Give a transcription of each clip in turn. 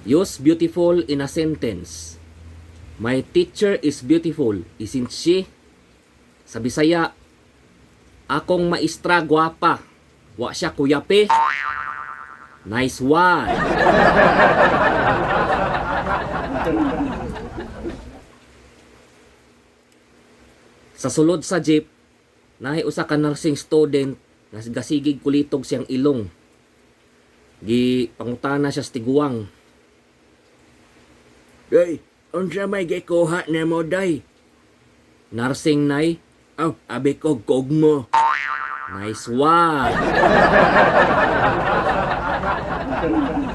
Use "beautiful" in a sentence. My teacher is beautiful, isn't she? Sa Bisaya, akong maestra gwapa. Wa siya kuyape. Nice one. Sa sulod sa jeep, naay usa ka nursing student nga gasigig kulitog siyang ilong. Gi pangutana siya sa tiguang. Day, unsa may gikuha nimo, day? Nursing, nay. Aw, abi ko kugmo. Nice one.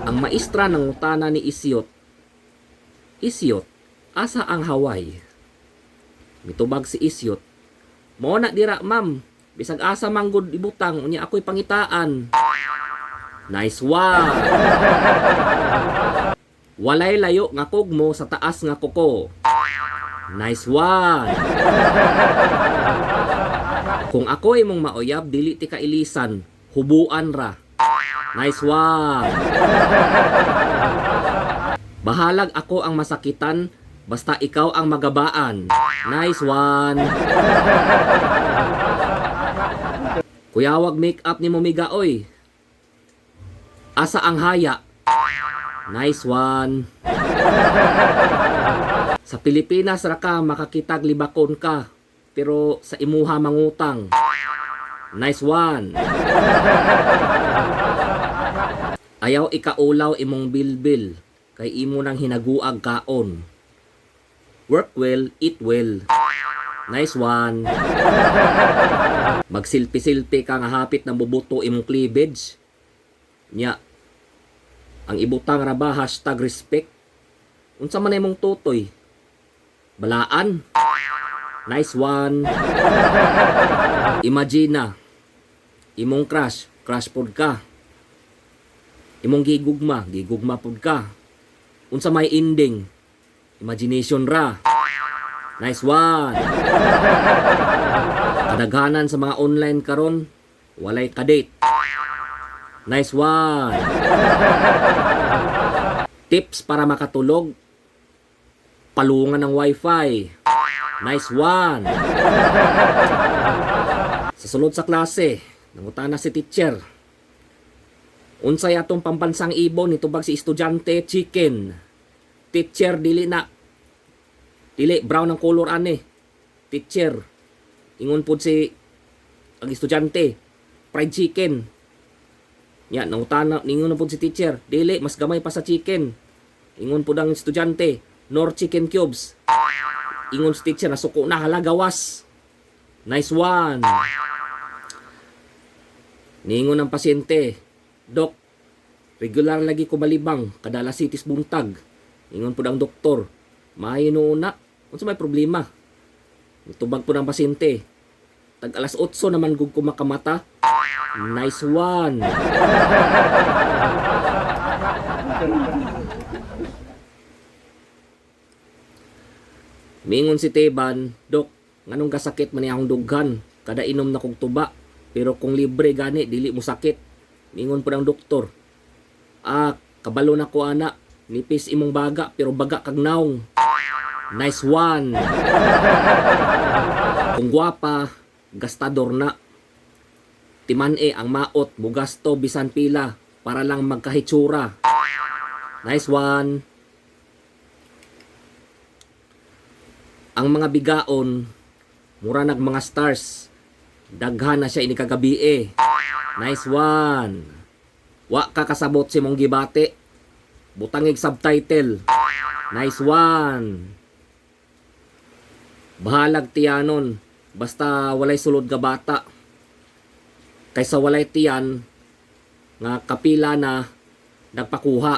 Ang maestra nangutana ni Isyot. Isyot, asa ang Hawaii? Mitubag si Isyot. Mao na dira, ma'am. Bisag asa manggod ibutang, unya ako'y pangitaan. Nice one. Walay layo nga kugmo sa taas nga kuko. Nice one. Kung ako imong mauyab, dili ti kailisan, hubuan ra. Nice one. Bahalag ako ang masakitan, basta ikaw ang magabaan. Nice one. Kuyawag make up ni Momiga oy. Asa ang haya? Nice one. Sa Pilipinas ra ka makakitag libakon ka, pero sa imuha mangutang. Nice one. Ayaw ikaulaw imong bilbil kay imo nang hinaguag kaon. Work well, eat well. Nice one. Magsilpi-silpi ka nga hapit ng bubuto imong cleavage. Nya, ang ibutang ra ba #respect? Unsa man imong tutoy? Balaan. Nice one. Imagine na, imong crush, crush pod ka. Imong gigugma, gigugma pod ka. Unsa may ending? Imagination ra. Nice one. Kadaghanan sa mga online karon, walay kadate. Nice one. Tips para makatulog, palungan ng wifi. Nice one. Sa sulod sa klase, nangutana si teacher. Unsay atong pambansang ibon? Nitubag si estudyante, chicken. Teacher, dili na. Dili, brown ang color ani. Teacher, ingon pod si ang estudyante, fried chicken. Ya, nangutana, ningon na pod si teacher, dili, mas gamay pa sa chicken. Ingon pod ang estudyante, Knorr chicken cubes. Ingon si teacher, nasuko na, hala, gawas. Nice one. Ningon ang pasyente, Dok, regular lagi ko malibang, kada alas 7 buntag. Ingon pod ang doktor, maayo noon na, unsa may problema? Tubag pod ang pasyente, tag alas 8 naman gud ko makamata. Nice one. Mingon si Teban, Dok, nganong kasakit man ni akong dughan, kada inom na kog tuba, pero kung libre gani, dili mo sakit. Mingon po ng doktor, ah, kabalo na ko ana, nipis imong baga, pero baga kag naong. Nice one. Kung gwapa, gastador na. Timan-e ang maot, mugasto bisan pila, para lang magkahitsura. Nice one. Ang mga bigaon, mura nag mga stars. Daghan na siya ini kagabi eh. Nice one. Wa ka kasabot si mong gibati. Butangig subtitle. Nice one. Bahalag tiyanon. Basta walay sulod ga bata. Kaysa walay tiyan nga kapila na nagpakuha.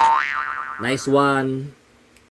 Nice one.